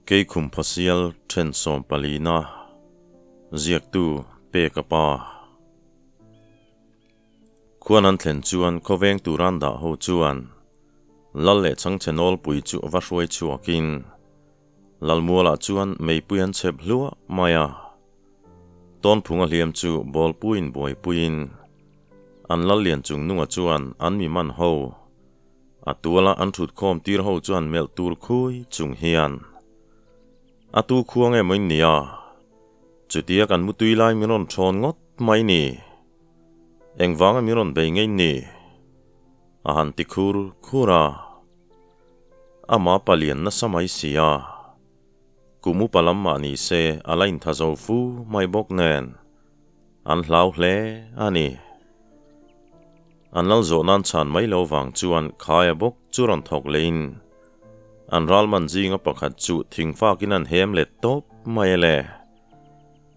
Keikhum Phawsial then sawmpalina ziaktu Peka pa. Khuan an thlen chuan khawveng turan dah ho chuan Lal leh chhangchhe nawlpui chu va hruai chhuakin Lalmualah chuan meipui an chhep hluah mai a. Tawnphunga hliam chu bawlpuiin buaipuiin an Lal lian chung nunga chuan an mi man ho a tuala an thut khawm tir ho chuan melh tur khui chung hian a tu khua nge maw in nia chutia kan mutui lai min rawn thawn ngawt mai ni engvanga min rawn bei ngei ni a han ti khur khur a. Ama palian nasa mai si a, kum upa lam mah ni se a la intha zo fu mai bawk nen an hlau hle a ni. An lal zawh nan chhan mai lo vang chuan khaia bawk chu rawn thawk lehin an ralman zinga pakhat chu thingfakin an hem let tawp mai a le.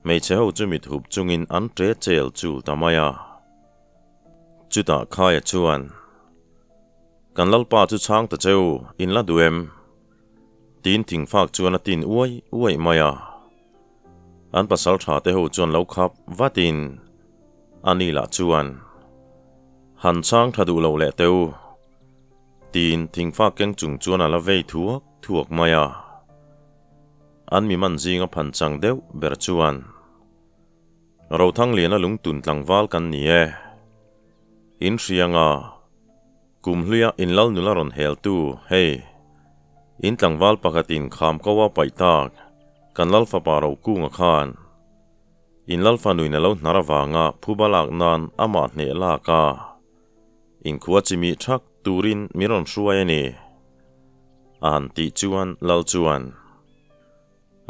Hmeichhe ho chu mit hup chungin an ṭe chel chul ta mai a. Chutah khaia chuan. Kan Lalpa chu chhang ta cheu, in la duh em? Tiin thingfak chuan a tin uai uaih mai a. An pasal tha te ho chuan lo khap vatin a ni lah chuan, Han chhang tha duh lo leh teu, tiin thingfak keng chung chuan a la vei thuak thuak mai a. An mi man zinga phan chang deuh ber chuan, Rothangliana lungtun tlangval kan ni e. In hrianga kum hluia in lal nula rawn hel tu, hei, in tlangval pakhatin kham ko a paih tak, kan lal fapa ro kunga khan in lal fanuin a lo hnar avanga phuba lak nan amah hneh lak a, inkhua chimih thak turin min rawn hruai a ni, a han tih chuan lal chuan.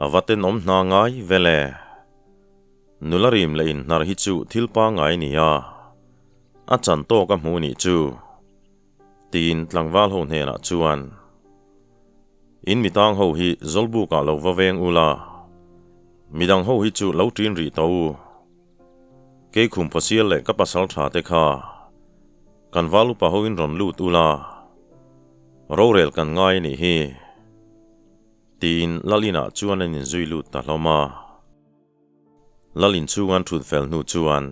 A va tenawm hna ngai vel e. Nula rim leh inhnar hi chu thil pangngai a ni a, a chan tawk a hmuh nih chu, tiin tlangval ho hnenah chuan, In mitang ho hi Zawlbukah lo va veng ula, midang ho hi chu lo ṭin rih tawh u. Kei khum phawsial leh ka pasal ṭha te kha kan val upa hoin rawn lut ula, rorel kan ngai a nih hi. Tiin Lalina chuan an inzui lut ta hlawm a. Lalin chhung an thut fel hnu chuan,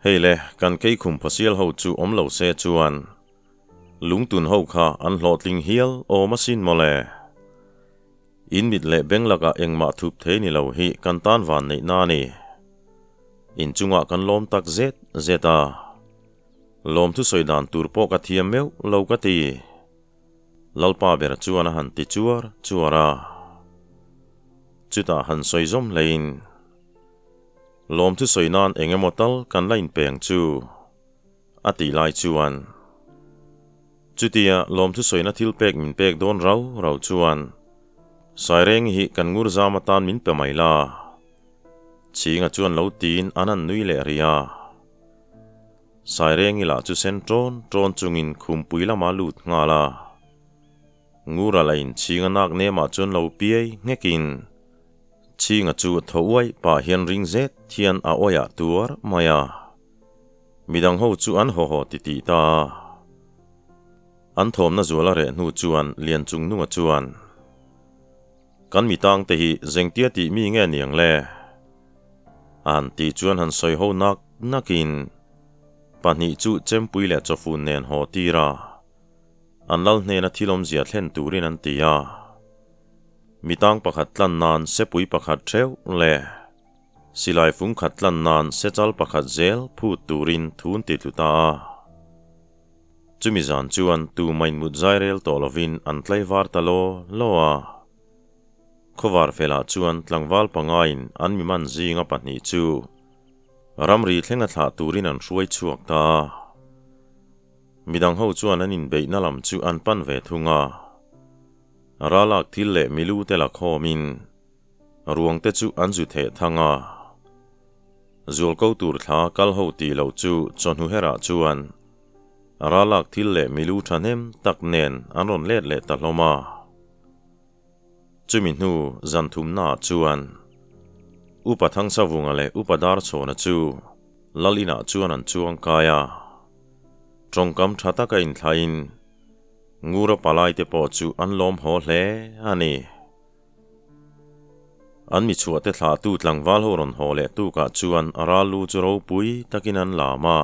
Hei le, kan keikhum phawsial ho chu awm lo se chuan lungtun ho kha an hlawhtling hial awm asin mawle. In mit leh beng lakah engmah thup thei ni lo hi kan tan van neih na a ni. Inchungah kan lawm tak zet zet a. Lawmthu sawi dan tur pawh ka thiam meuh lo ka ti. Lalpa ber chuan a han ti chuar chuar a, chutah han sawi zawm hlein, Lawmthu sawi nan eng emaw tal kan la inpeng chu, a tih lai chuan, Chutia lawmthu sawina thil pek min pek dawn rau rau chuan, Saireng hi kan ngur zam atan min pe mai la, Chhinga chuan lo tiin an han nui leh rih a. Sairengi lah chu sen ṭawn ṭawn chungin khumpui lamah lut nghal a. Ngura lah in chhinga nak nemah chuan lo piai nghekin chhinga chu thaw uaih pah hian ring zet hian a awih tuar mai a. Midang ho chu an haw haw titih ta a. An thawmna zual a reh hnu chuan Lianchungnunga chuan, Kan mitang te hi zengtia tih mi nge niang le? A han tih chuan han sawi ho nak nakin pahnih chu chempui leh chawfun nen haw tir a, an lal hnena thil awmzia thlen turin an ti a. Mitang pakhat tlan nan sepui pakhat theuh leh silai fung khat tlan nan sechal pakhat zel phut turin thun ti tlu ta a. Chumi zan chuan tu main mut zai rel tawh lovin an tlaivar ta law law a. Khawvar felah chuan tlangval pangaiin an mi man zinga pahnih chu ramri thlenga thlah turin an hruai chhuak ta a. Midang ho chuan an inbeihna lam chu an pan ve thung a. Ralak thil leh milu te la khawmin ruang te chu an zu theh thang a. Zualko tur thla kal ho tih loh chu chawhnu herah chuan ralak thil leh milu thahnem tak nen an rawn let leh ta hlawm a. Chumi hnu zan thumnaah chuan Upa Thangsavunga leh Upa Darchhawna chu Lal inah chuan an chuang kai a. Tawngkam tha taka inthlain Ngura palaite pawh chu an lawm haw hle a ni. An mi chhuahte thlahtu tlangval ho rawn haw leh tukah chuan a ral lu chu ropui takin an lam a.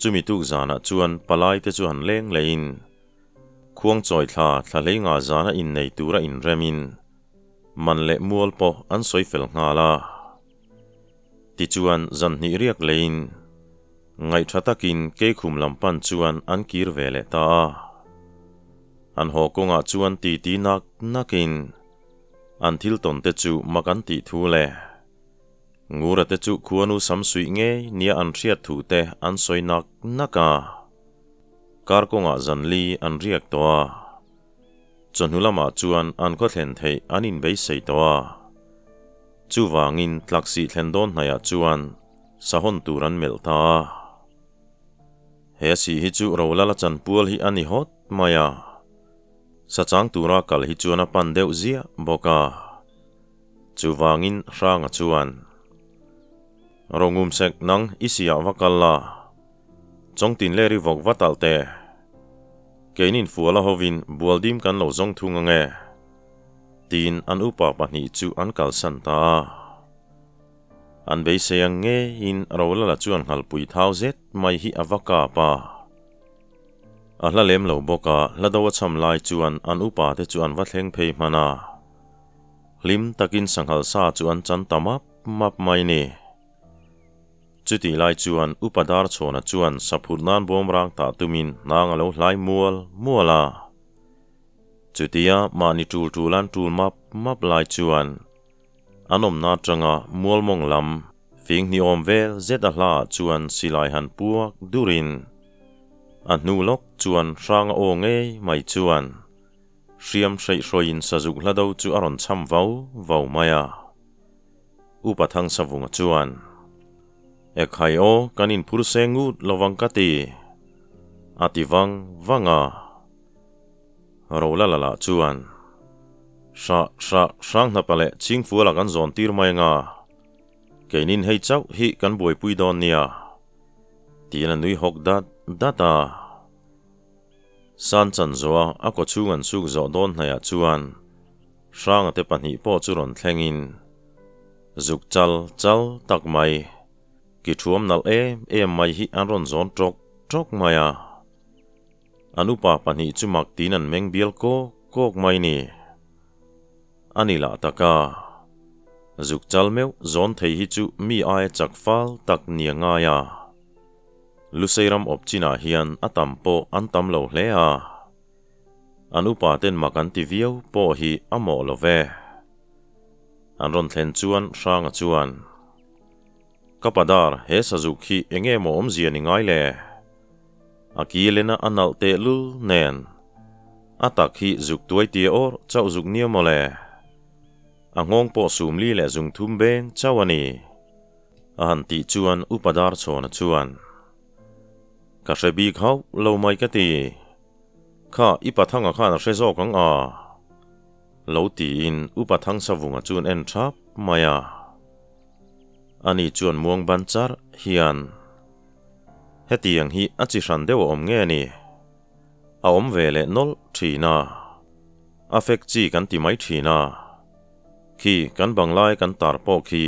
Chumi tuk zanah chuan palaite chu han leng lehin khuangchawi thla thla hlei nga zana innei tura inremin man leh mual pawh an sawi fel nghal a. Tichuan zan hnih riak leiin ngaihṭha takin keikhum lam pan chuan an kir ve leh ta a. An haw kawngah chuan titi nak nakin an thil tawn te chu mak an tih thu le. Ngura te chu khuanu sam suih ngei nia an hriat thu te an sawi nak nak a. Kar kawngah zan li an riak tawh a. Chawhnu lamah chuan an khaw thlen theih an inbeisei tawh a. Chuvangin tlaksih thlen dawn hnaihah chuan sahawn tur an melh ta a. He sih hi chu Rolala chanpual hi a ni hawt mai a. Sa chang tura kal hi chuan a pan deuh ziah bawk a. Chuvangin Hranga chuan, Rongumsek nang i siah va kal la. Chawngtin leh rivawk va talh teh. Keinin fuala hovin bualdim kan lo zawng thung ang e. Tiin an upa pahnih chu an kalsan ta a. An beisei ang ngeiin Rolala chuan nghalpui thau zet mai hi a va kap a. A hla lem lo bawk a, hla do a cham lai chuan an upa te chu an va thleng phei hman a. Hlim takin sanghal sa chu an chan ta map map mai ni. Chutih lai chuan Upa Darchhawna chuan saphurh nan bawmrang tah tumin hnang a lo hlai mual mual a. Chutia mahni tul tul an tul map map lai chuan an awmna atanga mualmawng lam fing hniawm vel zet a hla ah chuan silai han puak durin a hnu lawk chuan hranga aw ngei mai chuan hriam hreihhrawiin sazuk hla do chu a rawn cham vau vau mai a. Upa Thangsavunga chuan, Ekhai aw, kan inphur seng ngut lovang ka ti, a ti vang vang a. Rolala lah chuan, Hrah, hrah, Hranghnapa leh Chhingfuala kan zawn tir mai anga, keinin hei chauh hi kan buaipui dawn nia, tiin a nui hawk dat dat a. San Chanzoa a kawchhung an suk zawh dawn hnaihah chuan Hranga te pahnih pawh chu rawn thlengin zuk chal chal tak mai, ki thuam nalh em em mai hi an rawn zawn tawk tawk mai a. An upa pahnih chu mak tiin an meng bial kawk kawk mai ni. A ni lah tak a, zuk chal meuh zawn thei hi chu mi aia chak fal tak ni a ngai a. Lusei ram awp chinah hian a tam pawh an tam lo hle a. An upa ten mak an ti viau pawh hi a mawh lo ve. An rawn thlen chuan Hranga chuan, Ka padar, he sazuk hi enge maw awmzia ni ngai le? A ki lena a nalh tehlul nen a tak hi zuk tuai tia awr chauh zuk nia maw le? A nghawng pawh sumli leh zungthum beng chauh a ni. A han tih chuan Upa Darchhawna chuan, Ka hre bik hauh lo mai ka ti. Kha, i Pathanga khan a hre zawk ang a? Lo tiin Upa Thangsavunga chuan en thap mai a. Ani chuan muang ban charh hian, Hetiang hi a chi hran deuh a awm nge ni? A awm ve leh nawlh thin a. A fek chi kan ti mai thin a. Khi kan banglai kan tar pawh khi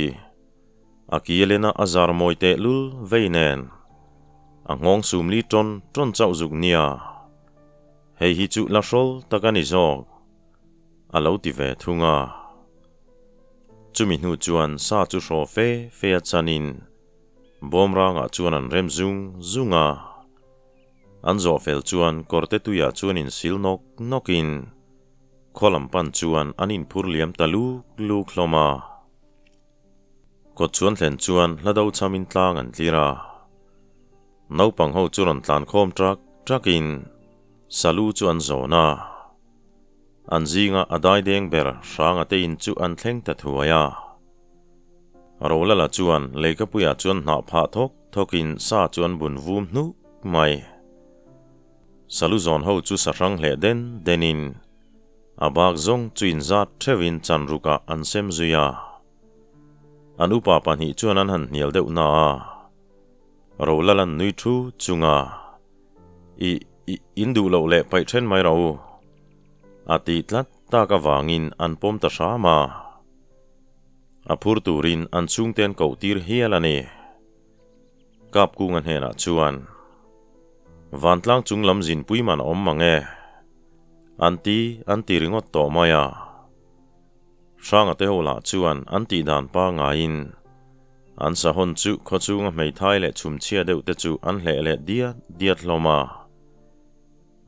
A kilena a zar mawi teh lul vei nen a nghawng sumli tawn tawn chauh zuk nia. Hei hi chu la hrawl tak a ni zawk, a lo ti ve thung a. Chumi hnu chuan sa chu hraw fe fe a chanin bawmrangah chuan an rem zung zung a. An zawh fel chuan kawrte tuiah chuan insil nawk nawkin khaw lam pan chuan an inphur liam ta luk luk hlawm a. Kawt chuan thlen chuan hla do chhamin tlang an tlir a. Naupang ho chu rawn tlan khawm ṭak ṭakin Salu chu an zawn a. An zinga a daideng ber Hranga te in chu an thleng ta thuai a. Rolala chuan leikapuiah chuan hnah phah thawk thawkin sa chu an bun vum hnuk mai. Salu zawn ho chu sahrang hleh den denin A bak zawng chu inzat theuhin chanrukah an sem zui a. An upa pahnih chuan an han hnial deuh na a. Rolalan nui thu chunga, I, i, in duh loh leh paih then mai rawh u. A tih tlat tak avangin an pawm ta hram a. A phur turin an chhungte an koh tir hial a ni. Kapkunga hnenah chuan, Vantlang chung lam zinpui man a awm mang e. An ti an ti ringawt tawh mai a. Hranga te ho lah chuan an tih dan pangaiin an sahawn chu khawchhunga hmeithai leh chhumchhia deuh te chu an hleh leh diat diat hlawm a.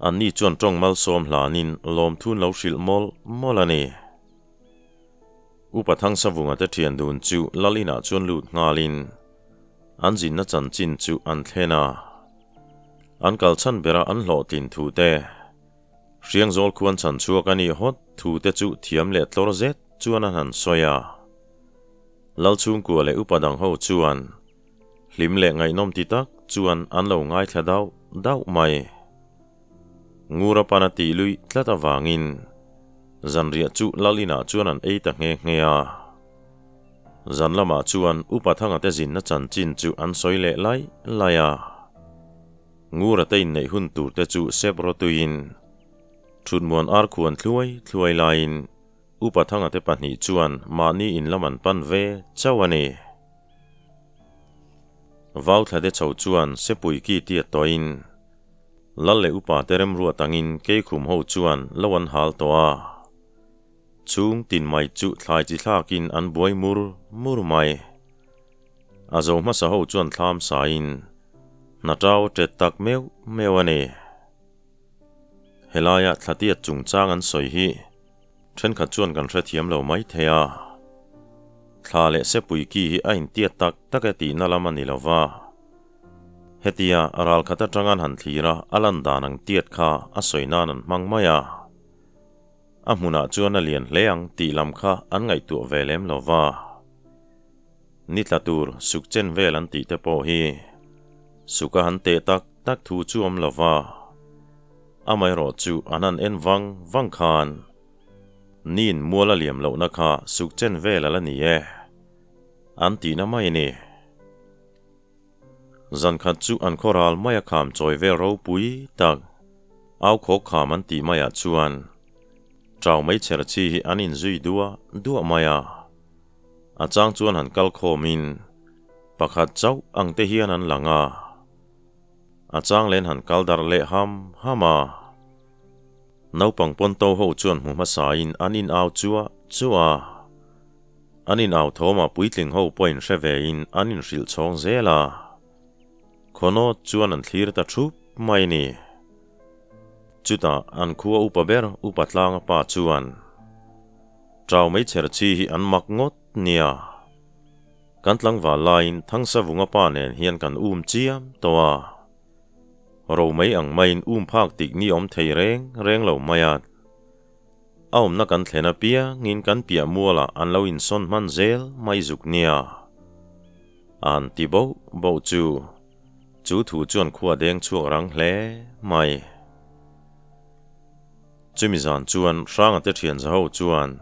Anni chuan tawng malsawm hlanin lawmthun lo hrilh mawlh mawlh a ni. Upa Thangsavunga te thian dun chu lal inah chuan lut nghalin an zinna chanchin chu an thlen a. An kal chhan bera an hlawhtlin thu te, Hriangzawl khuan chhan chhuak a nih hawt thu te chu thiam leh tlawr zet chuan an han sawi a. Lal chhungkua leh upa dang ho chuan hlim leh ngaihnawm ti tak chuan an lo ngaithla dauh dauh mai. Ngura pan a tih luih tlat avangin zanriah chu lal inah chuan an ei ta nghe nghe a. Zan lamah chuan Upa Thanga te zinna chanchin chu an sawi leh laih laih a. Ngura te inneih hun tur te chu sep rawtuiin Thutmuan ar khuan thluai thluai laiin Upa Thanga te pahnih chuan mahni in lam an pan ve chauh a ni. Vau thla te chho chuan sepui ki tiat tawhin Lal leh upa te remruat angin Keikhum ho chuan lo an hal tawh a. Chhung tin mai chu thlai chi thlakin an buai mur mur mai. A zo hmasa ho chuan thlam sain hna tau a tet tak meuh meuh a ni. Helaia thlatiat chungchang an sawi hi thenkhat chuan kan hrethiam lo mai thei a. Thla leh sepui ki hi a intiat tak tak e tihna lam a ni lo va. Hetia ralkhat atang an han thlir a, a lan dan ang tiat kha a sawi nan an hmang mai a. A hmunah chuan a lian hle ang tih lam kha an ngaihtuah ve lem lo va. Ni tla tur suk chen vel an tih te pawh hi suk a han teh tak tak thu chu awm lo va. Amaherawh chu an han en vang vang khan niin mual a liam lohna kha suk chen vel a la ni e an tihna mai a ni. Zan khat chu an khaw ral mai a kham chawi vel ropui tak au khaw kham an tih maiah chuan Chau mai chher chi hi an inzui duah duah mai a. A chang chuan han kal khawmin pakhat chauh ang te hian an lang a. A chang len han kal darh leh ham ham a. Naupang pawn to ho chuan hmu hmasain an in au chuah chuah a. An in au thawmah puitling ho pawhin hre vein an inhrilh chhawng zel a. Khawnawt chuan an thlir ta thup mai a ni. Chutah an khua upa ber Upa Tlanga pa chuan, Chau mai chher chi hi an mak ngawt nia. Kan tlangval laiin Thangsavunga pa nen hian kan um chiam tawh a. Ro mai ang maiin um phak tik ni awm thei reng reng lo mai a. A awmna kan thlen apiangin kan piah mualah an lo insawn hman zel mai zuk nia. A han ti boh boh chu. Chu thu chuan khua deng chhuak rang hle mai. Chumi zan chuan Hranga te thian za ho chuan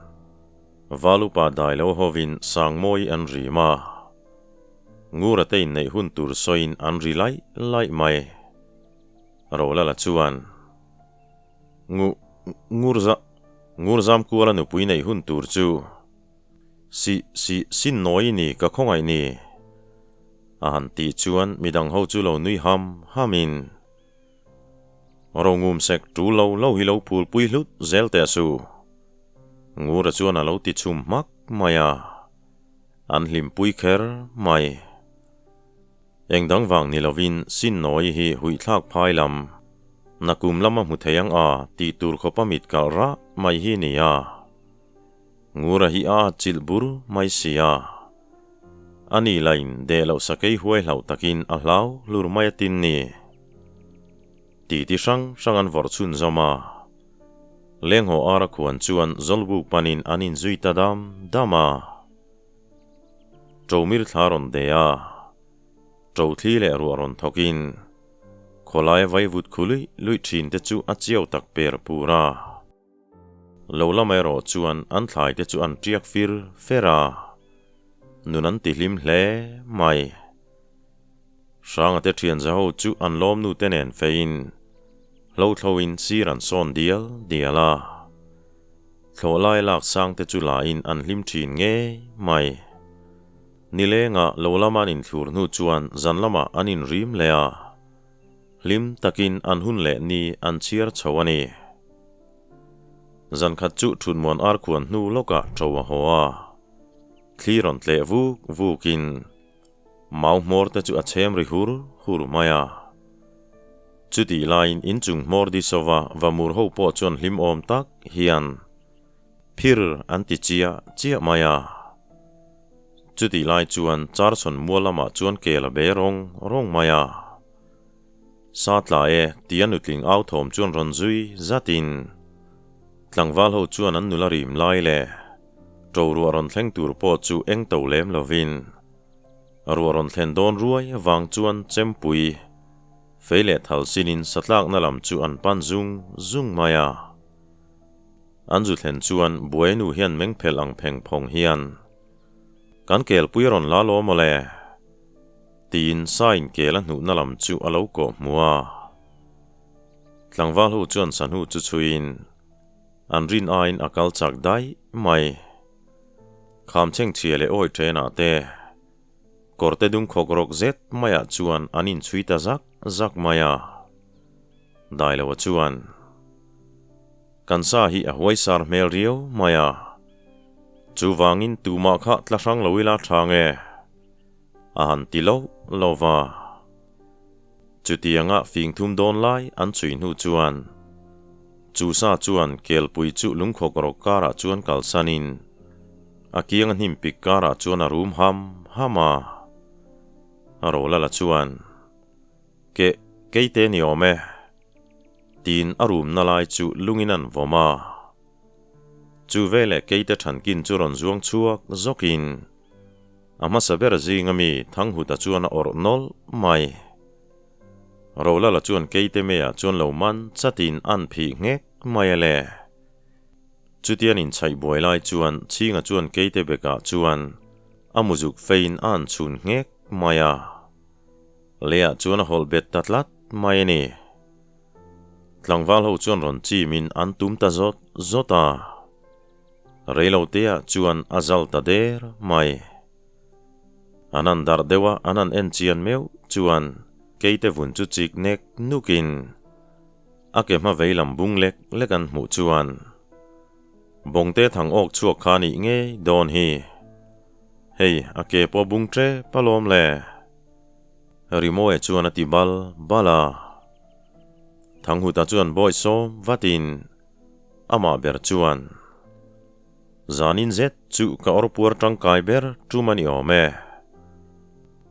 Valupa dai lo hovin Sangmawi an rim a. Ngura te inneih hun tur sawiin an ri laih laih mai. Rolala chuan. Ngu, Ngurza, Ngurzamkuala nupui neih hun tur chu Si, si, sin nawi ni ka khawngaih ni. A han tih chuan midang ho chu lo nui ham ham in Rongum sek tul lo lo hi lo phulpui hlut zel teh su. Ngura chuan a lo ti chhum hmak mai a, an hlimpui kher mai. Eng dang vang ni lovin sin nawi hi huihthlak phai lam, nakum lama hmu thei ang a tih tur khawpa mit kalh rah mai hi ni a. Ngura hi a chilh bur mai si a. A ni lain deh loh sakei huai hlauh takin a hlau hlur mai a tin ni. Titi hrang hrang an vawrh chhun zawm a. Lenghaw ara khuan chuan Zawlbuk panin an inzui ta dam dam a. Ṭomir thla rawn de a, ṭo thli leh ruah rawn thawkin khawlaia vaivut khu luih luih ṭhin te chu a chiau tak per pur a. Lo lam erawh chuan an thlai te chu an ṭiak fir fer a, nun an ti hlim hle mai. Hranga te ṭhian za ho chu an lawmnu te nen feiin hlothloin sir an sawn dial dial a. Thlawh lai lak sang te chu lain an hlim thin ngei mai. Nilenga lo lama an inthlur hnu chuan zan lamah an inrim leh a, hlim takin an hun leh ni an chhiar chho a ni. Zan khat chu Thutmuan arkhuan hnu lawkah ṭo a haw a, thli rawn tleh vuk vukin mau hmawr te chu a chhem ri hur hur mai a. Chutih laiin inchung hmawr di sova vamur ho pawh chuan hlim awm tak hian Phir an ti chiah chiah mai a. Chutih lai chuan Charson mual lamah chuan kel a be rawng rawng mai a. Sa tla e tia nutling au thawm chuan rawn zui zatin tlangval ho chuan an nula rim lai leh ṭo ruah rawn thleng tur pawh chu eng to lem lovin ruah rawn thlen dawn ruai avang chuan chempui fei leh thal sinin satlakna lam chu an pan zung zung mai a. An zu thlen chuan buainu hian meng phelh ang pheng phawng hian, Kan kelpui a rawn la lawm aw le? tiin Sain kel a hnuhna lam chu a lo kawh hmu a. Tlangval ho chuan sahnu chu chhuiin an rin aiin a kal chak daih mai. Kham chhengchhia leh awi ṭhenah te, kawrte dung khawk rawk zet maiah chuan an inchhui ta zak zak mai a. Dailoa chuan, Kan sa hi a huaisar hmel riau mai a, chuvangin tumah kha tla hrang lo ila tha nge? a han ti lo lo va. Chutianga fing thum dawn lai an chhui hnu chuan chu sa chuan kelpui chu lungkhawk rawk karah chuan kalsanin a kianga hnim pik karah chuan a rum ham ham a. A rawlala chuan, Keh, keite ni awm e. Tiin a rumna lai chu lungin an vawm a. Chu veleh keite thankin chu rawn zuang chhuak zawkin a hmasa ber zinga mi Thanghuta chuan a awrh nawlh mai. Rolala chuan keite meiah chuan lo man chatin an phih nghek mai a le. Chutian inchhaih buai lai chuan Chhinga chuan keite bekah chuan a muzuk feiin a an chhun nghek mai a. Leiah chuan a hawlh bet ta tlat mai a ni. Tlangval ho chuan rawn chimin an tum ta zawt zawt a. Reiloteah chuan a zal ta der mai. An han darh deuh a, an han en chian meuh chuan keite vun chu chik nek nukin a ke hma vei lam bung lek lek an hmuh chuan Bawngte thang awk chhuak kha nih ngei dawn hi. Hei a ke pawh bung tep alawm le. Rimawi chuan a ti bal bal a. Thanghuta chuan bawi sawm vatin amah ber chuan, Zanin zet chu ka awrpuar tangkai ber tum a ni awm e.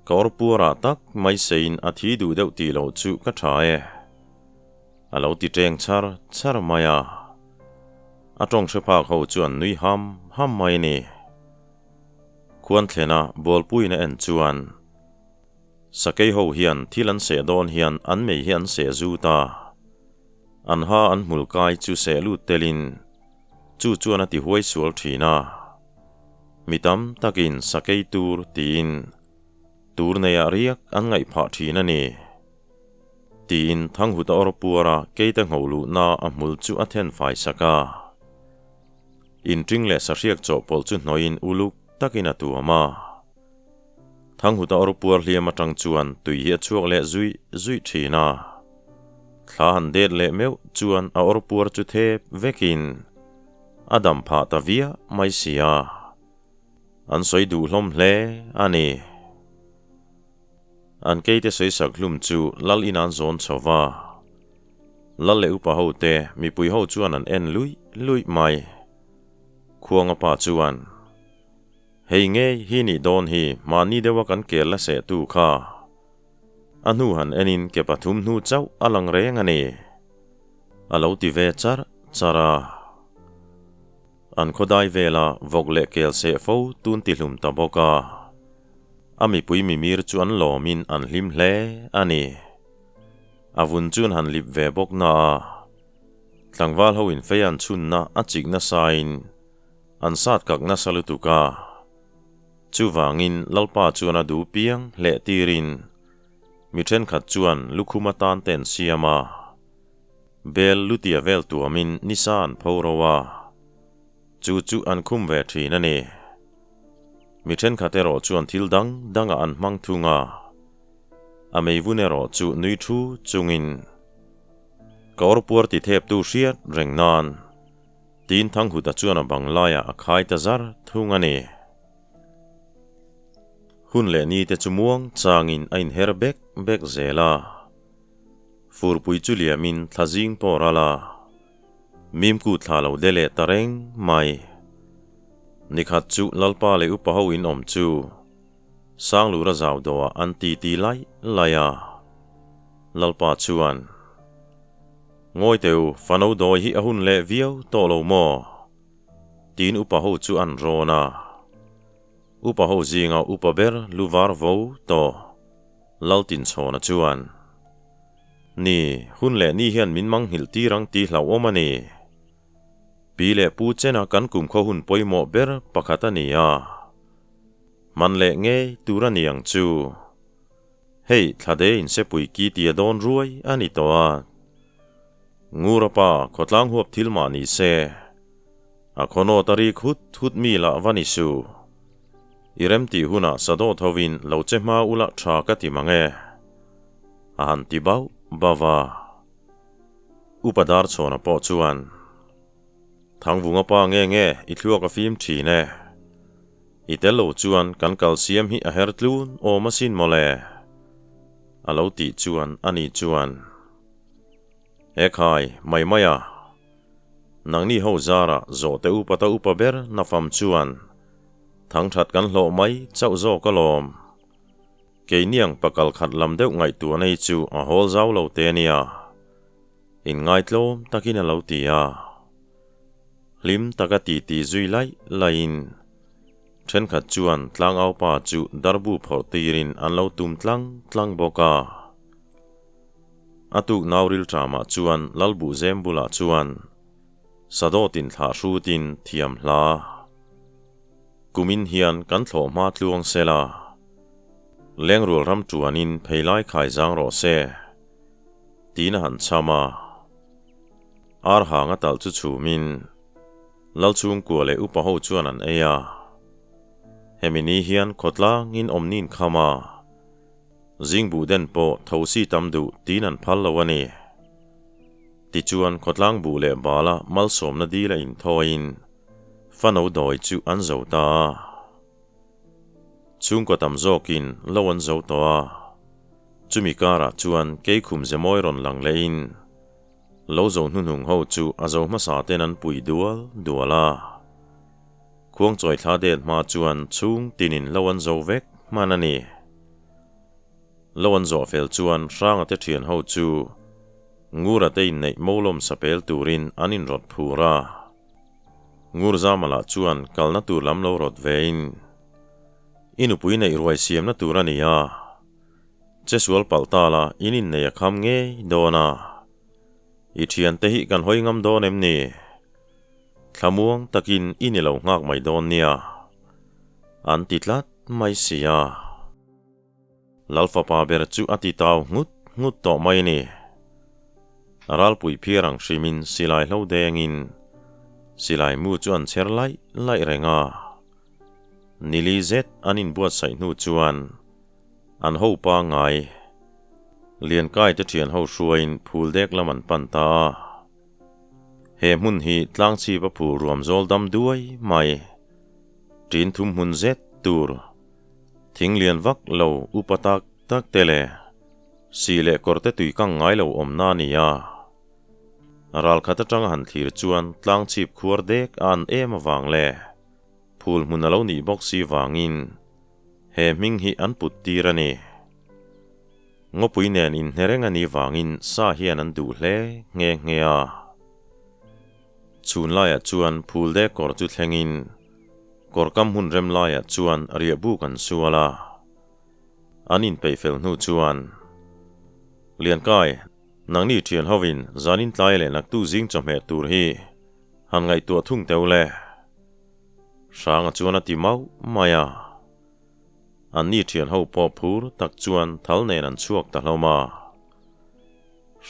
Ka awrpuarah tak mai seiin a thi duh deuh tih loh chu ka tha e. A lo ti teng char char mai a. A tawng hre phak ho chu an nui ham ham mai a ni. Khuan thlena Bualpuiin a en chuan Sakei ho hian thil an seh dawn hian an mei hi an seh zut a, an ha an hmul kai chu seh lut telin chu chuan a ti huai sual thin a. Mi tam takin sakei tur tiin tur neiah riak an ngaih phah thin a ni. Tiin Thanghuta awr puara keite ngho luhna a hmul chu a then fai sak a. Inṭing leh sahriak chawhpawlh chu hnawiin uluk takin a tuam a. Thanghuta awr puar hliam aṭang chuan tui hi a chhuak leh zuih zuih ṭhin a. Thla han det leh meuh chuan a awr puar chu thep vekin a dam phah ta viah mai si a. An sawi duh hlawm hle a ni. An keite sawisak hlum chu lal in an zawn chho va. Lal leh upa ho te mipui ho chuan an en luih luih mai. Khuanga pa chuan, Hei ngei hi nih dawn hi mahni deuha kan kel la seh tu kha. A hnu han enin ke pathum hnu chauh a lang reng a ni. A lo ti ve char char a. An khawdai vela vawk leh kel seh fo tun ti hlum ta bawk a. A mipui mimir chu an lawmin an hlim hle a ni. A vun chu an han lip ve bawk na a, tlangval ho in fei an chhunna a chik nasain an sat kak nasa lutuk a. Chuvangin Lalpa chuan a duh piang hleh tirin mi thenkhat chuan lukhum atan te an siam a, bel lutia vel tuamin nisa an pho ro a, chu chu an khum ve thin a ni. Mi thenkhat erawh chuan thil dang dangah an hmang thung a, a meivun erawh chu nui thu chungin ka awrpuar ti theptu hriat reng nan tiin Thanghuta chuan a bang laiah a khai ta zar thung a ni. Hun leh ni te chu muang changin a inher bek bek zel a, furpui chu liamin thla zing pawh ral a, Mimku thla lo de leh ta reng mai. Nikhat chu Lalpa leh upa ho in awm chu Sanglura zau dawhah an ti ti laih laih a. Lalpa chuan, Ngawi teh u, fano dawi hi a hun leh viau tawh lo maw? Tiin upa ho chu an rawn a. Upa ho zinga upa ber lu var vo tawh Laltinchhawna chuan, Ni, hun leh ni hian min manghilh tir ang tih hlauhawm a ni. Pi leh Pu Chena kan kumkhaw hun pawimawh ber pakhat a ni a. Hman leh ngei tur a ni ang chu. Hei, thlade insepui ki tia dawn ruai a ni tawh a. Ngura pa khawtlang huap thil mah ni se, a khawnawt a rik hut hut mi lah va ni su. I remtih hunah sadawt hovin lo che hma ula tha ka ti mang e. A han ti bauh bauh a. Upa Darchhawna pawh chuan, Thangvunga pa nge nge i thluak a fim thin e. I tel lo chuan kan kal siam hi a her tlun awm asin mawle. A lo tih chuan ani chuan, He khai, mai mai a. Nangni ho zara zawhte upa ta upa ber nafam chuan thangthat kan hlawh mai chauh zawk alawm. Keiniang pakal khat lam deuh ngaihtuahna hi chu a hawl zau lo te ania. Inngaitlawm takin a lo ti a. Hlim taka titi zui laih laihin thenkhat chuan tlangaupa chu darbu phawrh tirin an lo tum tlang tlang bawk a. A tuk nauril tramah chuan Lalbuhzem bulah chuan Sadawtin thlah hrutin thiam hla. Kumin hian kan thlawh hma tluang se la, lengrual ram tuanin pheilai khai zang rawh se, tiin a han cham a. Ar hang a talh chu chhumin Lalchhungkua leh upa ho chuan an ei a. Hemi ni hian khawtlangin awmnin kham a, zingbuh den pawh thosi tam duh tiin an phal lo a ni. Tichuan khawtlang buh leh bala malsawmna dil a inthawiin fano dawi chu an zo ta a. Chhungkaw tam zawkin lo an zo tawh a. Chumi karah chuan keikhum zemawi rawn lang lehin lo zo hnuhnung ho chu a zo hmasa ten an pui dual dual a. Khuangchawi thla det hma chuan chhung tinin lo an zo vek hman a ni. Lo an zawh fel chuan Hranga te thian ho chu Ngura te inneih molawm sapel turin an inrawt phur a. Ngur Zamala chuan kalna tur lam lo rawt vein, I nupui neih ruai siamna tur a ni a, che sual palh ta la in innei a kham ngei dawn a, i thiante hi kan hawi ngam dawn em ni? Thlamuang takin i ni lo nghak mai dawn nia, an ti tlat mai si a. Lalfapa ber chu a ti tau nghut nghut tawh mai a ni. A ralpui phiar ang hrimin silai hlo dengin silai mu chu an chher laih laih reng a. Nili zet an inbuatsaih hnu chuan an ho pangngai Liankai te thian ho hruaiin phul dek lam an pan ta a. He hmun hi tlangchhip a phul ruam zawl dam duai mai. Ṭin thum hmun zet tur. Thing lian vak lo upa tak tak te leh sih leh kawr te tui kang ngai lo awmna a ni a. Ralkhat atanga han thlir chuan tlang chhip khuar dek a an em avang leh phul hmun a lo nih bawk si vangin he hming hi an put tir a ni. Ngawpui nen inhne reng a nih vangin sa hian an duh hle nghe nghe a. Chhun laiah chuan phul dek kawr chu thlengin Kawrkam hmun rem laiah chuan riahbuk an sual a, an inpeih fel hnu chuan, Liankai, nangni thian hovin zanin tlai leh naktu zing chawhmeh tur hi han ngaihtuah thung teuh le. Hranga chuan a ti mauh mai a. Anni thian ho pawh phur tak chuan thal nen an chhuak ta hlawm a.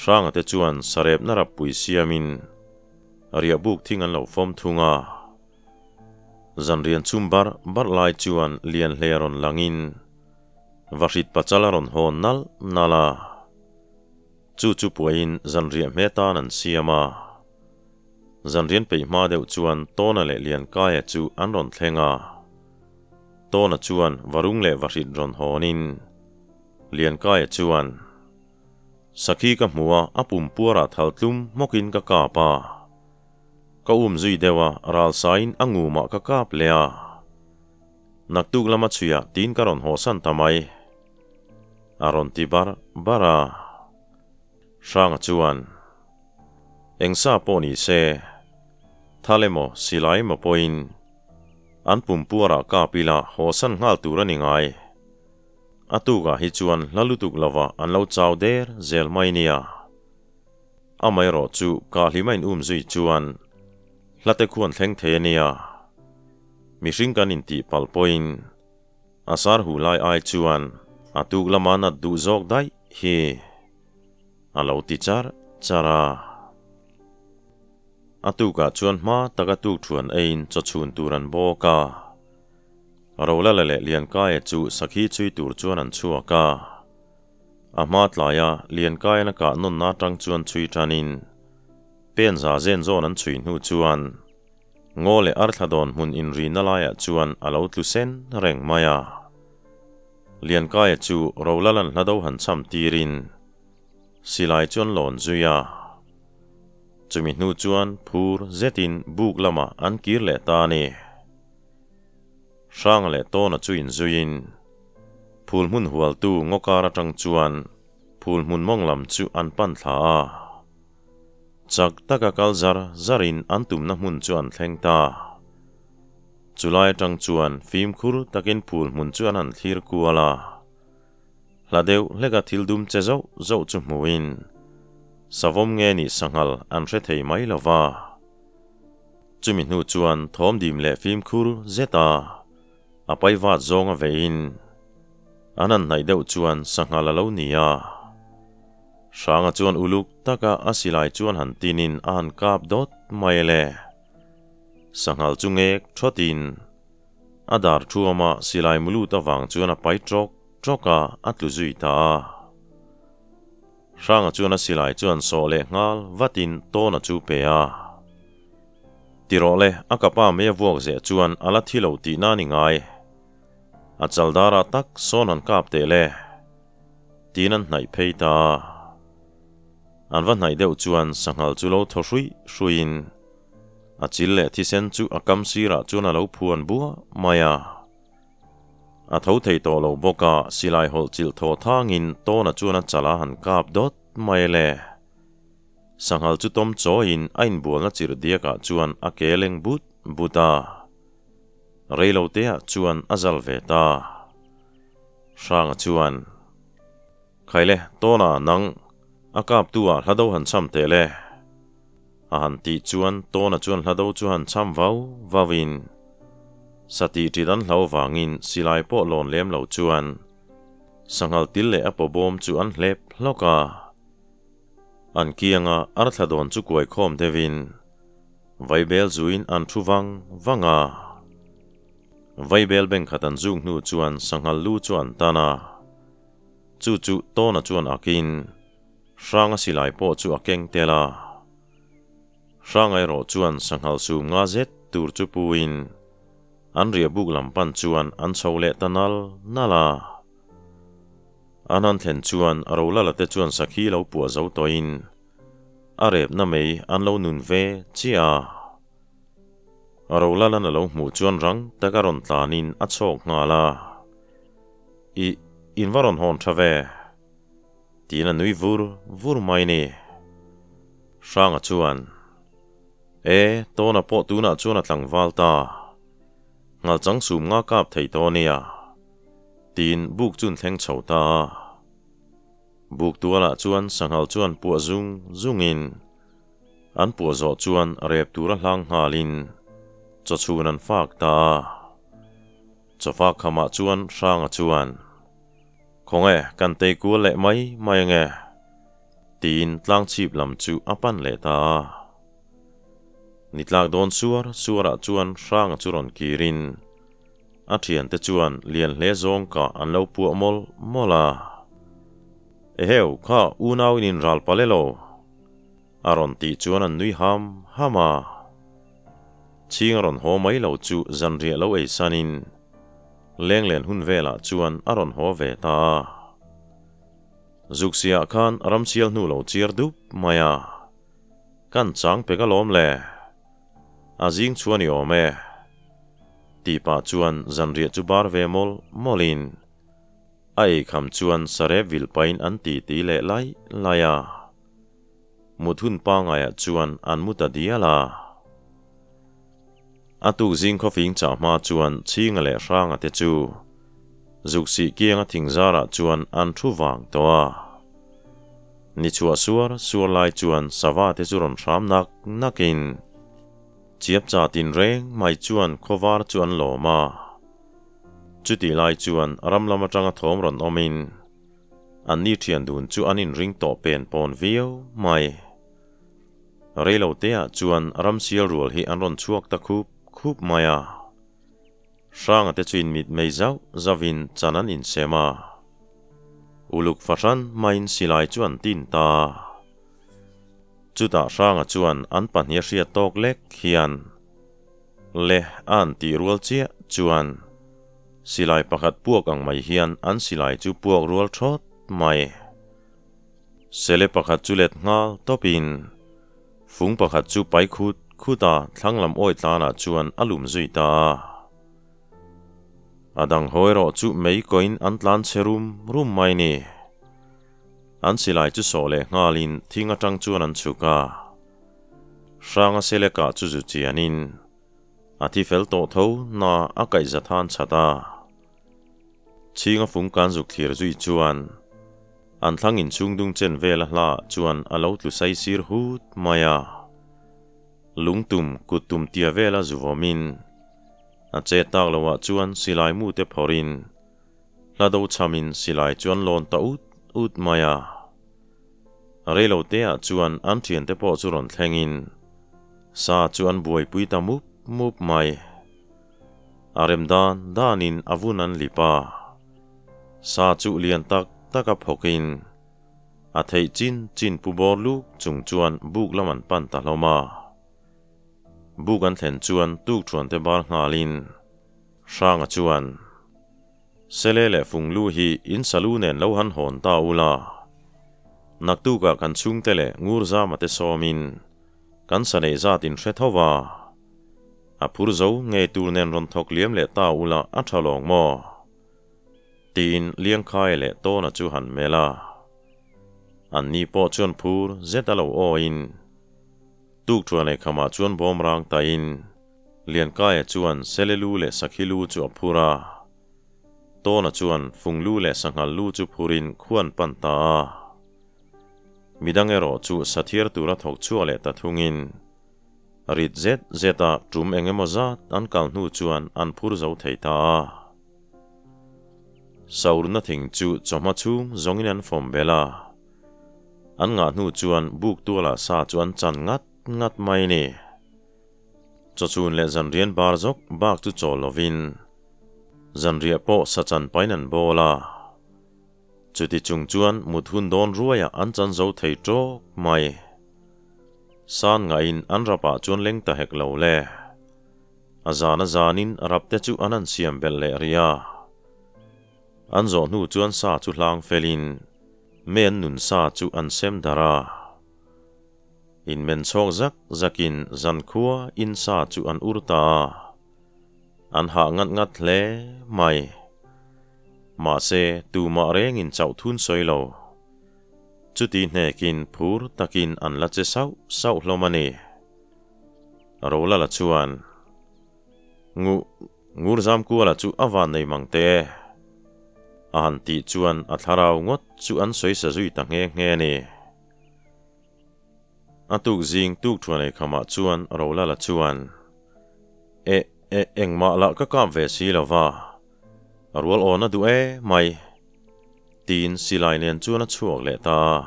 Hranga te chuan sarepna rappui siamin riahbuk thing an lo fawm thung a. Zanrian chhum barh barh lai chuan Lianhlei a rawn langin Vahrit pachal a rawn hawn nalh nalh a. Chu chu puahin zanriah hme tan an siam a. Zanrian peih hma deuh chuan Tawna leh Liankaia chu an rawn thleng a. Tawna chuan Varung leh Vahrit rawn hawnin Liankaia chuan, Sakhi ka hmu a, a pum puarah thal tlum hmawkin ka kap a. Ka um zui deuh a, ral sain a ngumah ka kap leh a. Naktuk lama chhuiah tiin ka rawn hawhsan ta mai. A rawn ti bar bar a. Hranga chuan, Eng sa pawh ni se, thal emaw silai emaw pawhin an pum puarah kap ila hawhsan nghal tur a ni ngai. A tukah hi chuan hla lutuk lovah an lo chau der zel mai nia. Amaherawh chu kahlim a in um zui chuan hlate khuan thleng thei a nia. Mihring kan intih palh pawhin a sar huh lai ai chuan a tuk lama nat duh zawk daih hi a lo ti char char a. A tukah chuan hma taka tuk thuan eiin chawchhun tur an bawk a. Rolala leh Liankaia chu sakhi chhui tur chuan an chhuak a. A hma tlaia Liankaian a kah nawnna atang chuan chhui tanin pen za zen zawn an chhui hnu chuan ngaw leh arthla dawn hmun inrina laiah chuan a lo tlu sen reng mai a. Liankaia chu Rolala'n hla do han cham tirin silai chuan lawn zui a. Chumi hnu chuan phur zetin buk lamah an kir leh ta a ni. Hranga leh Tawna chu inzuiin phul hmun hualtu ngaw kar atang chuan phul hmun mawng lam chu an pan thla a. Chak taka kal zar zarin an tumna hmun chu an thleng ta. Chulai atang chuan fimkhur takin phul hmun chu an han thlir kual a. Hla deuh hleka thil dum che zauh zauh chu hmuin savawm nge nih sanghal an hre thei mai lo va. Chumi hnu chuan thawmdim leh fimkhur zet a, a pai vat zawng a veiin an han hnaih deuh chuan sanghal a lo ni a. Hranga chuan uluk taka a silai chuan han tinin a han kap dawt mai le. Sanghal chu ngek thawtin a dar thuama silai mulut avang chuan a pai tawk tawk a, a tlu zui ta a. Hranga chuan a silai chuan sawh leh nghal vatin Tawna chu pe a. Ti rawh le, a kapa mei a vuak zeh chuan a la thi lo tihna a ni ngai. A chaldarah tak sawn han kap teh le. Tiin an hnaih phei ta a. An va hnaih deuh chuan sanghal chu lo thaw hruih hruihin a chil leh thisen chu a kam sirah chuan a lo phuan buah mai a. A tho thei tawh lo bawk a, silai hawlh chilh thaw thangin Tawna chuan a chal a han kap dawt mai le. Sanghal chu tawm chawiin a inbualna chirh diakah chuan a ke leng but but a. Reiloteah chuan a zal ve ta. Hranga chuan, Khaile, Tawna nang, a kaptu ah hla do han cham teh le. A han tih chuan Tawna chuan hla do chu han cham vau vau in Satih ṭit an hlau vangin silai pawh lawn lem lo chuan sanghal til leh a paw bawm chu an hlep hlawk a. An kianga arthla dawn chu kuai khawm deuhin vaibel zuin an thu vang vang a. Vaibel bengkhat an zuk hnu chuan sanghal lu chu an tan a. Chu chu Tawna chuan akin Hranga silai pawh chu a keng tel a. Hranga erawh chuan sanghal sum nga zet tur chu puin an riah buk lam pan chuan an chho leh ta nal nal a. An han thlen chuan Rolala te chuan sakhi lo puah zo tawhin a repna mai an lo nun ve chiah a. Rolala'n a lo hmuh chuan rang taka rawn tlanin a chhawk nghal a. Ih, in va rawn hawn tha ve. Tiin a nui vur vur mai ni. Hranga chuan, E, Tawna pawh tunah chuan a tlangval ta. Nghalchang sum nga kap thei tawh ania. Tiin buk chun thleng chho ta a. Buk tualah chuan sanghal chuan puah zung zungin an puah zawh chuan rep tura hlang nghalin chawchhun an fak ta a. Chawfak khamah chuan Hranga chuan, Khawnge, kan tei kual leh mai mai ange? Tiin tlang chhip lam chu a pan leh ta a. Ni tlak dawn suar suarah chuan Hranga chu rawn kirin a thiante chuan lian hle zawng kah an lo puah mawlh mawlh a. Eheu, kha unau in inral palh elo? A rawn tih chuan an nui ham ham a. Chhing a rawn haw mai lo chu zanriah lo ei sanin lenglen hun velah chuan a rawn haw ve ta a. Zuksia khan ramsial hnu lo chiar dup mai a. Kan chang pek alawm le. A zing chuan i awm e. Tih pah chuan zanriah chu bar ve mawlh mawlhin a eikham chuan sarep vil pahin an ti ti leh lai lai a. Mut hun pangaiah chuan an mu ta dial a. A tuk zing khawfing chah hma chuan Chhinga leh Hranga te chu Zuksih kianga thingzarah chuan an thu vang tawh a. Ni chhuah suar suar lai chuan sava te chu rawn hram nak nakin chiap cha tinreng mai chuan khawvar chu an lawm a. Chutih lai chuan ram lam atanga thawm rawn awmin anni thian dun chu an inring tawh pen pawn viau mai. Reilo teah chuan ramsial rual hi an rawn chhuak ta khup khup mai a. Hranga te chu inmit mei zauh zauhin chan an insem a. Uluk fahran maiin silai chu an tin ta a. Chutah Hranga chuan an pahnih a hriat tawk lek hian le a an tih rual chiah chuan silai pakhat puak ang mai hian an silai chu puak rual thawt mai. Sele pakhat chu let nghal tawpin fung pakhat chu pai khut khut a thlang lam awi tlanah chuan a lum zui ta a. A dang haw erawh chu mei kawiin an tlan chhe rum rum mai ni. An silai chu sawh leh nghalin thing atang chuan an chhuk a. Hranga sele kah chu zu chianin a thi fel tawh tho na a kaihza than chat a. Chhinga fung kan zuk thlir zui chuan an thlang inchhung dung chen vela hla chuan a lo tlu sai sir hut mai a. Lungtum kut tum tia vela zu vawmin a che tak loah chuan silai mu te phawrhin hla do chhamin silai chu an lawn ta ut ut mai a. Reilo teah chuan an thiante pawh chu rawn thlengin sa chu an buaipui ta mup mup mai. A rem dan danin a vun an lip a, sa chu lian tak taka phawkin a theih chin chin pu bawr luk chung chuan buk lam an pan ta hlawm a. Buk an thlen chuan tuk thuan te bar nghalin Hranga chuan, Sele leh Funglu hi in salu nen lo han hawn ta ula, naktukah kan chhungte leh Ngurzama te sawmin kan sa neih zat in hre tho va, A phur zo ngei tur nen rawn thawk liam leh ta ula a tha lawng maw? Tiin Liangkhaia leh Tawna chu han melh a. An ni pawh chuan phur zet a lo awiin tuk thuan ei khamah chuan bawm rang taiin Liankaia chuan Sele lu leh Sakhi lu chu a phur a. Tawna chuan Fung lu leh Sanghal lu chu phurin khuan pan ta a. Midang erawh chu sathiar tura thawk chhuak leh ta thungin Rit zet zeta tum eng emaw zat an kal hnu chuan an phur zo thei ta a. Saurna thing chu chawhma chhung zawngin an fawm bel a. An ngah hnu chuan buk tualah sa chu an chan ngat ngat mai a ni. Chawchhun leh zanrian bar zawk bak chu chawl lovin zanriah pawh sa chan pain an bawl a. Chuti chung chuan mut hun dawn ruaiah an chan zo thei tawk mai. San ngaiin an rapah chuan leng ta hek lo le. A zan a zanin rap te chu an an siam belh leh rih a. An zawh hnu chuan sa chu hlang felin me an nun sa chu an sem darh a. Inmen chhawk zak zakin zankhua in sa chu an ur ta a. An hah ngat ngat hle mai. Mahse, tumah rengin chauh thun sawi lo. Chuti hnekin phur takin an la che sauh sauh hlawm a ni. Rolala chuan, Ngu, Ngurzamkuala chu a van nei mang teh e. A han tih chuan a thlarau ngawt chu an sawi sa zui ta nghe nghe a ni. A tuk zing tuk thuan ei khamah chuan Rolala chuan, E, e, engmah lah ka kap ve si lo va, rual awn a duh e mai, tiin silai nen chuan a chhuak leh ta a.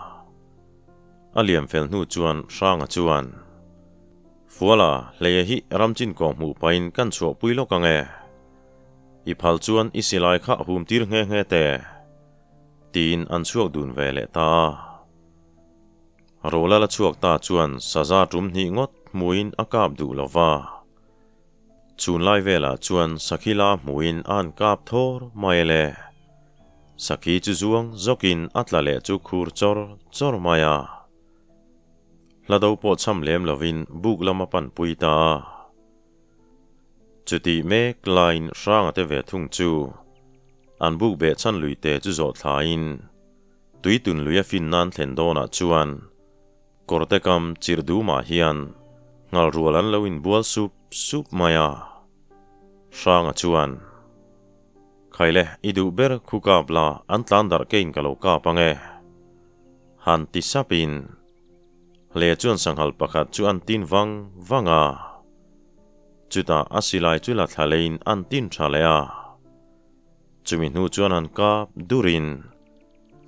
A liam fel hnu chuan Hranga chuan. Fuala, hleia hi ramchin kawng hmuh pahin kan chhuahpui lawk ang e. I phal chuan i silai kha hum tir nghe nghe teh, tiin an chhuak dun ve leh ta a. Rolala chhuak ta chuan saza tum hnih ngawt hmuin a kap duh lo va. Chhun lai velah chuan sakhi la hmuin a han kap thawr mai le. Sakhi chu zuang zawkin a tla leh chu khur chawr chawr mai a. Hla do pawh cham lem lovin buk lam a panpui ta a. Chutih mek laiin Hranga te ve thung chu an buk beh chhan lui te chu zawh thlaiin Tuitun lui a fin nan thlen dawnah chuan Kawrte kam chirh dumah hian nghal rual an lo inbual sup sup mai a. Hranga chuan, Khaile, i duh ber khu kap la, an tlan darh kein ka lo kap ang e. Han ti sapin, Hle chuan sanghal pakhat chu an tin vang vang a. Chutah a silai chu la thla leiin an tin tha leh a. Chumi hnu chuan an kap durin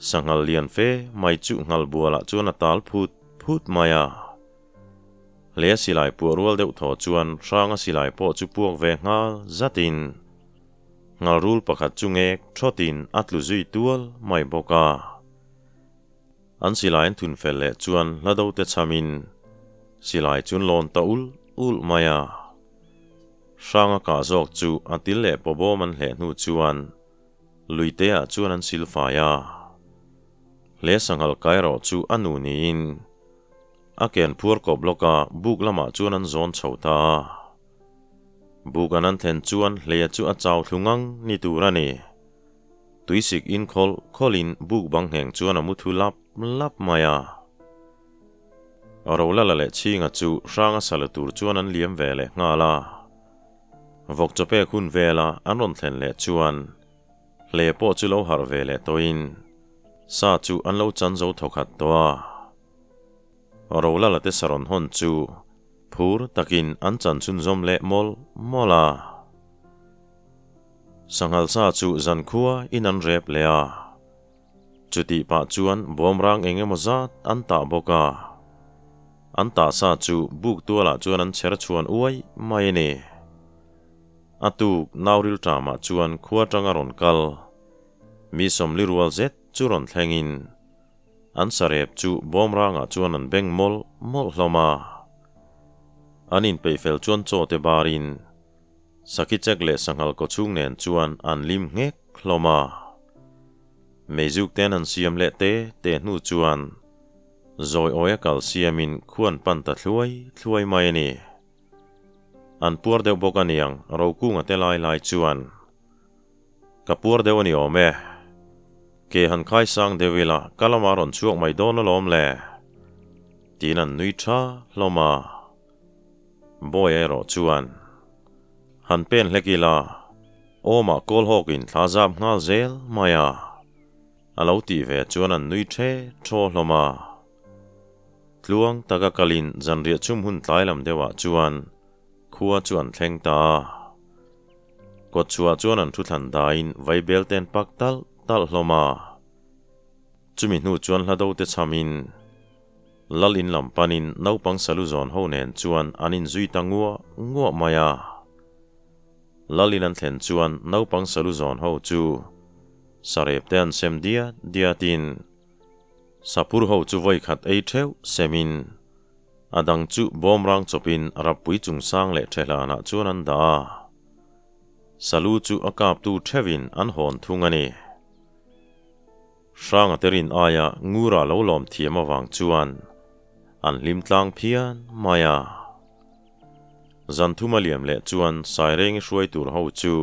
sanghal lian fe mai chu nghal bualah chuan a tal phut phut mai a. Hle silai puah rual deuh thaw chuan hranga silai pawh chu puak ve nghal zatin nghal rul pakhat chu ngek thawtin a tlu zui tual mai bawk a. An silai an thun fel leh chuan hla do te chhamin silai chu an lawn ta ul ul mai a. Hranga kah zawk chu a til leh pawbawm an hleh hnu chuan luite ah chuan an sil fai a. Hle sanghal kai erawh chu a nu niin a ken phuar kawp lawk a buk lamah chuan an zawn chho ta a. Buk an an thlen chuan hleia chu a chau thlu ngang ni tur a ni. Tuisik in khawlh khawlhin buk bang ngheng chuan a mu thu lap lap mai a. Rolala leh Chhinga chu hranga sa la tur chuan an liam ve leh nghal a. Vawk chaw pek hun vela an rawn thlen leh chuan hle pawh chu lo harh ve leh tawhin sa chu an lo chan zo thawkhat tawh a. Rolala te sa rawn hawn chu phur takin an chan chhunzawm leh mawlh mawlh a. Sanghal sa chu zankhua in an rep leh a, chutih pah chuan bawmrang eng emaw zat an tah bawk a. An tah sa chu buk tualah chuan an chher chhuan uai mai a ni. A tuk nauril ṭamah chuan khua ṭanga rawn kal mi sawmli rual zet chu rawn thlengin an sarep chu bawmrangah chuan an beng mawlh mawlh hlawm a. An inpeih fel chuan chaw te barin Sakhi chek leh sanghal kaw chhung nen chuan an lim nghek hlawm a. Meizuk ten an siam leh te te hnu chuan zawi awia kal siamin khuan pan ta thluai thluai mai a ni. An puar deuh bawk a niang Rokunga te lai lai chuan, Ka puar deuh a ni awm e. Ke han khai sang deuh ila ka lamah rawn chhuak mai dawn alawm le. Tiin an nui tha hlawm a. Bawi erawh chuan, Han pen hlek ila, awmah kawl hawkin thla zap nghal zel mai a, a lo tih ve chuan an nui ṭhe ṭhaw hlawm a. Tluang taka kalin zanriah chhum hun tlai lam deuhah chuan khua chu an thleng ta a. Kawtchhuah chuan an thu thlan daiin vaibel te an pak talh talh hlawm a. Chumi hnu chuan hla do te chhamin, Lal in lam panin naupang salu zawn ho nen chuan an inzui ta nguah nguah mai a. Lal in an thlen chuan naupang salu zawn ho chu sarep te an sem diat diatin sapur ho chu vawi khat ei theuh semin a dang chu bawmrang chawpin rappui chungsang leh thehlanah chuan an dah a. Salu chu a kaptu theuhin an hawn thung a ni. Hranga te rin aia Ngura lo lawm thiam avang chuan an hlim tlang phian mai a. Zan thuma liam leh chuan Sairengi hruai tur ho chu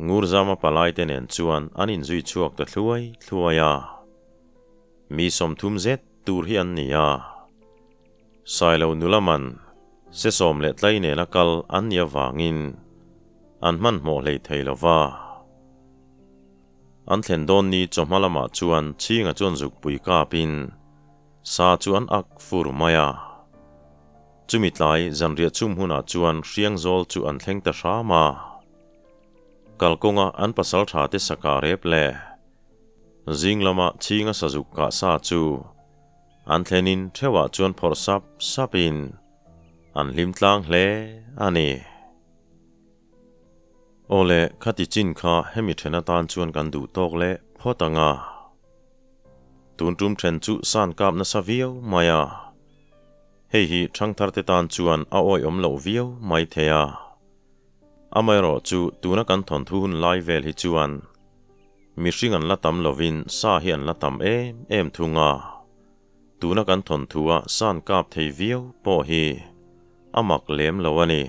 Ngurzama palai te nen chuan an inzui chhuak ta thluai thluai a. Mi 30 zet tur hi an ni a. Sailo nula man se sawm leh tlai nena kal an nih avangin an hmanhmawh hlei thei lo va. An thlen dawn ni chawhma lamah chuan Chhinga chuan zukpui kapin sa chu an ak fur mai a. Chumi tlai zanriah chhum hunah chuan Hriangzawl chu an thleng ta hram a. Kalkawnga an pasal tha te saka rep leh zing lama Chhinga sazuk kah sa chu an thlenin theuhah chuan phawrh sap sapin. An hlim tlang hle a ni. Aw le, khati chin kha hemi then atan chuan kan duh tawk leh phawt ang a. Tun tum then chu san kap nasa viau mai a. Hei hi thangtharte tan chuan a awihawm loh viau mai thei a. Amaherawh chu tuna kan thawnthu hun lai vel hi chuan mihring an la tam lovin sa hi an la tam em em thung a. Tuna kan thawnthua san kap thei viau pawh hi a mak lem lo a ni.